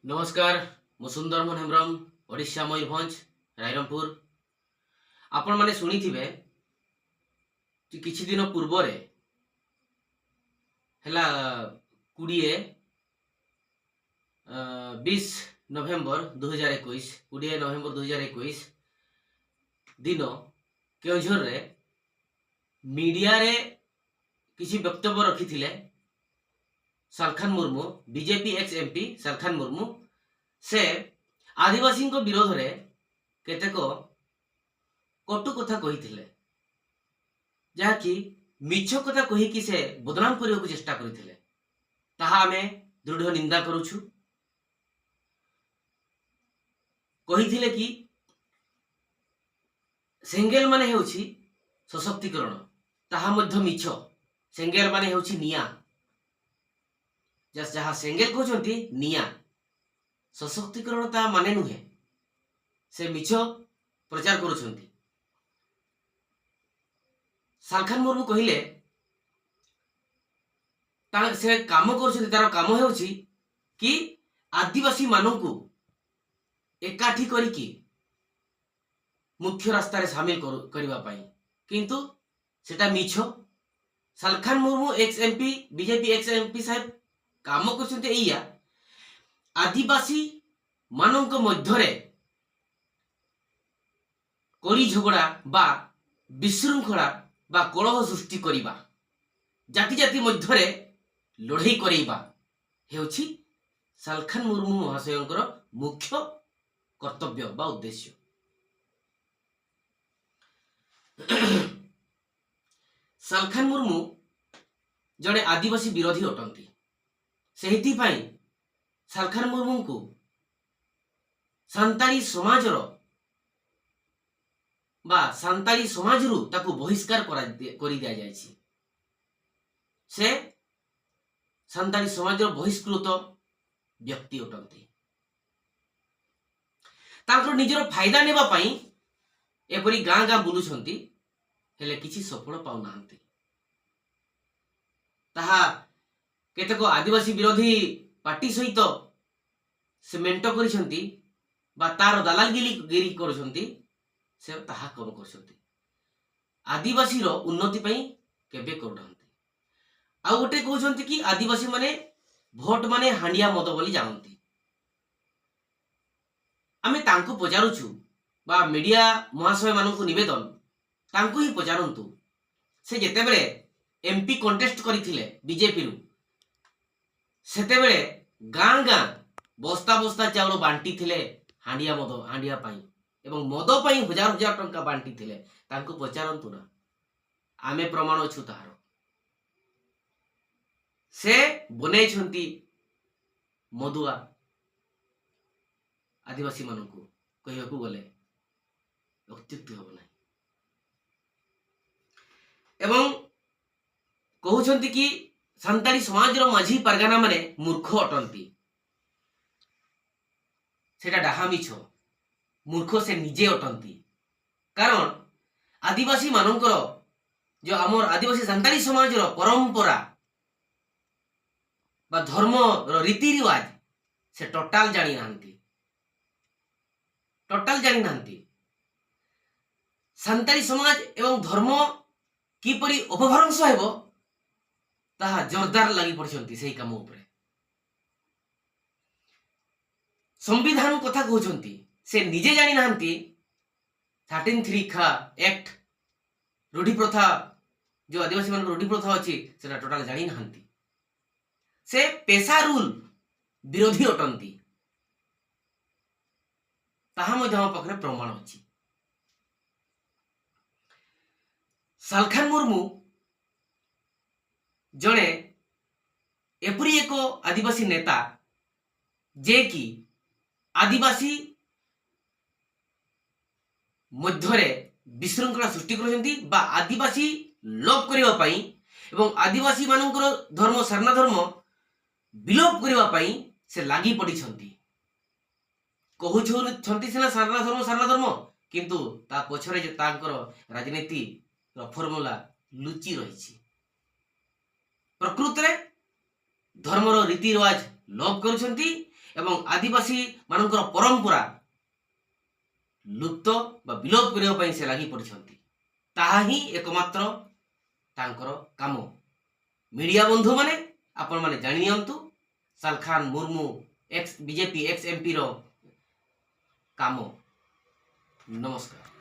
ନମସ୍କାର, ମୁଁ ସୁନ୍ଦରମୋହନ ହେମ୍ବ୍ରମ, ଓଡ଼ିଶା ମୟୂରଭଞ୍ଜ ରାଇରଙ୍ଗପୁର। ଆପଣମାନେ ଶୁଣିଥିବେ ଯେ କିଛି ଦିନ ପୂର୍ବରେ ହେଲା 20 ନଭେମ୍ବର 2021, 20 ନଭେମ୍ବର 2021 ଦିନ କେଉଁଝରରେ ମିଡ଼ିଆରେ କିଛି ବକ୍ତବ୍ୟ ରଖିଥିଲେ Salkhan Murmu, BJP X MP Salkhan Murmu. ସେ ଆଦିବାସୀଙ୍କ ବିରୋଧରେ କେତେକ କଟୁ କଥା କହିଥିଲେ, ଯାହାକି ମିଛ କଥା କହିକି ସେ ବଦନାମ କରିବାକୁ ଚେଷ୍ଟା କରିଥିଲେ। ତାହା ଆମେ ଦୃଢ଼ ନିନ୍ଦା କରୁଛୁ। କହିଥିଲେ କି ସେଙ୍ଗେଲ ମାନେ ହେଉଛି ସଶକ୍ତିକରଣ, ତାହା ମଧ୍ୟ ମିଛ। ସେଙ୍ଗେଲ ମାନେ ହେଉଛି ନିଆଁ। ଯାହା ସେଙ୍ଗେଲ କହୁଛନ୍ତି ନିଆଁ, ସଶକ୍ତିକରଣ ତା ମାନେ ନୁହେଁ। ସେ ମିଛ ପ୍ରଚାର କରୁଛନ୍ତି। ସାଲଖାନ ମୁର୍ମୁ କହିଲେ ସେ କାମ କରୁଛନ୍ତି, ତାର କାମ ହେଉଛି କି ଆଦିବାସୀ ମାନଙ୍କୁ ଏକାଠି କରିକି ମୁଖ୍ୟ ରାସ୍ତାରେ ସାମିଲ କରିବା ପାଇଁ, କିନ୍ତୁ ସେଟା ମିଛ। Salkhan Murmu, X MP, BJP X MP ସାହେବ କାମ କରୁଛନ୍ତି ଏଇଆ, ଆଦିବାସୀ ମାନଙ୍କ ମଧ୍ୟରେ କଳି ଝଗଡ଼ା ବା ବିଶୃଙ୍ଖଳା ବା କଳହ ସୃଷ୍ଟି କରିବା, ଜାତି ଜାତି ମଧ୍ୟରେ ଲଢ଼େଇ କରେଇବା ହେଉଛି ସାଲଖାନ ମୁର୍ମୁ ମହାଶୟଙ୍କର ମୁଖ୍ୟ କର୍ତ୍ତବ୍ୟ ବା ଉଦ୍ଦେଶ୍ୟ। ସାଲଖାନ ମୁର୍ମୁ ଜଣେ ଆଦିବାସୀ ବିରୋଧୀ ଅଟନ୍ତି। ସେଇଥିପାଇଁ ସାଲଖାନ ମୁର୍ମୁଙ୍କୁ ସାନ୍ତାଳୀ ସମାଜର ବା ସାନ୍ତାଳୀ ସମାଜରୁ ତାକୁ ବହିଷ୍କାର କରିଦିଆଯାଇଛି। ସେ ସାନ୍ତାଳୀ ସମାଜର ବହିଷ୍କୃତ ବ୍ୟକ୍ତି ଅଟନ୍ତି। ତାଙ୍କର ନିଜର ଫାଇଦା ନେବା ପାଇଁ ଏପରି ଗାଁ ଗାଁ ବୁଲୁଛନ୍ତି, ହେଲେ କିଛି ସଫଳ ପାଉନାହାନ୍ତି। ତାହା କେତେକ ଆଦିବାସୀ ବିରୋଧୀ ପାର୍ଟି ସହିତ ସେ ମେଣ୍ଟ କରିଛନ୍ତି ବା ତାର ଦାଲାଲଗିରି ଗିରି କରୁଛନ୍ତି, ସେ ତାହା କାମ କରୁଛନ୍ତି। ଆଦିବାସୀର ଉନ୍ନତି ପାଇଁ କେବେ କରୁନାହାନ୍ତି। ଆଉ ଗୋଟେ କହୁଛନ୍ତି କି ଆଦିବାସୀ ମାନେ ଭୋଟ ମାନେ ହାଣ୍ଡିଆ ମଦ ବୋଲି ଜାଣନ୍ତି। ଆମେ ତାଙ୍କୁ ପଚାରୁଛୁ ବା ମିଡ଼ିଆ ମହାଶୟ ମାନଙ୍କୁ ନିବେଦନ, ତାଙ୍କୁ ହିଁ ପଚାରନ୍ତୁ। ସେ ଯେତେବେଳେ ଏମ୍ପି କଣ୍ଟେଷ୍ଟ କରିଥିଲେ ବିଜେପିରୁ, ସେତେବେଳେ ଗାଁ ଗାଁ ବସ୍ତା ବସ୍ତା ଚାଉଳ ବାଣ୍ଟିଥିଲେ ହାଣ୍ଡିଆ ମଦ, ହାଣ୍ଡିଆ ପାଇଁ ଏବଂ ମଦ ପାଇଁ ହଜାର ହଜାର ଟଙ୍କା ବାଣ୍ଟିଥିଲେ। ତାଙ୍କୁ ପଚାରନ୍ତୁ ନା, ଆମେ ପ୍ରମାଣ ଅଛୁ ତାହାର। ସେ ବନେଇଛନ୍ତି ମଦୁଆ ଆଦିବାସୀ ମାନଙ୍କୁ, କହିବାକୁ ଗଲେ ଅତ୍ୟୁକ୍ତି ହେବ ନାହିଁ। ଏବଂ କହୁଛନ୍ତି କି ସାନ୍ତାଳୀ ସମାଜର ମାଝି ପାରଗାନା ମାନେ ମୂର୍ଖ ଅଟନ୍ତି। ସେଟା ଡାହା ମିଛ। ମୂର୍ଖ ସେ ନିଜେ ଅଟନ୍ତି, କାରଣ ଆଦିବାସୀ ମାନଙ୍କର ଯୋଉ ଆମର ଆଦିବାସୀ ସାନ୍ତାଳୀ ସମାଜର ପରମ୍ପରା ବା ଧର୍ମର ରୀତି ରିୱାଜ ସେ ଟୋଟାଲ ଜାଣିନାହାନ୍ତି, ଟୋଟାଲ ଜାଣିନାହାନ୍ତି। ସାନ୍ତାଳୀ ସମାଜ ଏବଂ ଧର୍ମ କିପରି ଅପଭ୍ରଂଶ ହେବ, ତାହା ଜୋରଦାର ଲାଗି ପଡ଼ିଛନ୍ତି ସେହି କାମ ଉପରେ। ସମ୍ବିଧାନ କଥା କହୁଛନ୍ତି, ସେ ନିଜେ ଜାଣିନାହାନ୍ତି। 13(3) ଖା ଆକ୍ଟ, ରୂଢ଼ି ପ୍ରଥା, ଯୋଉ ଆଦିବାସୀ ମାନଙ୍କର ରୂଢ଼ି ପ୍ରଥା ଅଛି, ସେଟା ଟୋଟାଲ ଜାଣିନାହାନ୍ତି। ସେ ପେସା ରୁଲ ବିରୋଧୀ ଅଟନ୍ତି, ତାହା ମଧ୍ୟ ଆମ ପାଖରେ ପ୍ରମାଣ ଅଛି। ସାଲଖାନ ମୁର୍ମୁ ଜଣେ ଏପରି ଏକ ଆଦିବାସୀ ନେତା ଯେ କି ଆଦିବାସୀ ମଧ୍ୟରେ ବିଶୃଙ୍ଖଳା ସୃଷ୍ଟି କରୁଛନ୍ତି ବା ଆଦିବାସୀ ଲୋପ କରିବା ପାଇଁ ଏବଂ ଆଦିବାସୀ ମାନଙ୍କର ଧର୍ମ ସାରନା ଧର୍ମ ବିଲୋପ କରିବା ପାଇଁ ସେ ଲାଗି ପଡ଼ିଛନ୍ତି। କହୁଛନ୍ତି ସିନା ସାରନା ଧର୍ମ, ସାରନା ଧର୍ମ, କିନ୍ତୁ ତା ପଛରେ ଯେ ତାଙ୍କର ରାଜନୀତିର ଫର୍ମୁଲା ଲୁଚି ରହିଛି। ପ୍ରକୃତରେ ଧର୍ମର ରୀତି ରିୱାଜ ଲୋପ କରୁଛନ୍ତି ଏବଂ ଆଦିବାସୀ ମାନଙ୍କର ପରମ୍ପରା ଲୁପ୍ତ ବା ବିଲୋପ କରିବା ପାଇଁ ସେ ଲାଗି ପଡ଼ିଛନ୍ତି। ତାହା ହିଁ ଏକମାତ୍ର ତାଙ୍କର କାମ। ମିଡ଼ିଆ ବନ୍ଧୁମାନେ, ଆପଣମାନେ ଜାଣି ନିଅନ୍ତୁ Salkhan Murmu, ex BJP ex ଏମ୍ପିର କାମ। ନମସ୍କାର।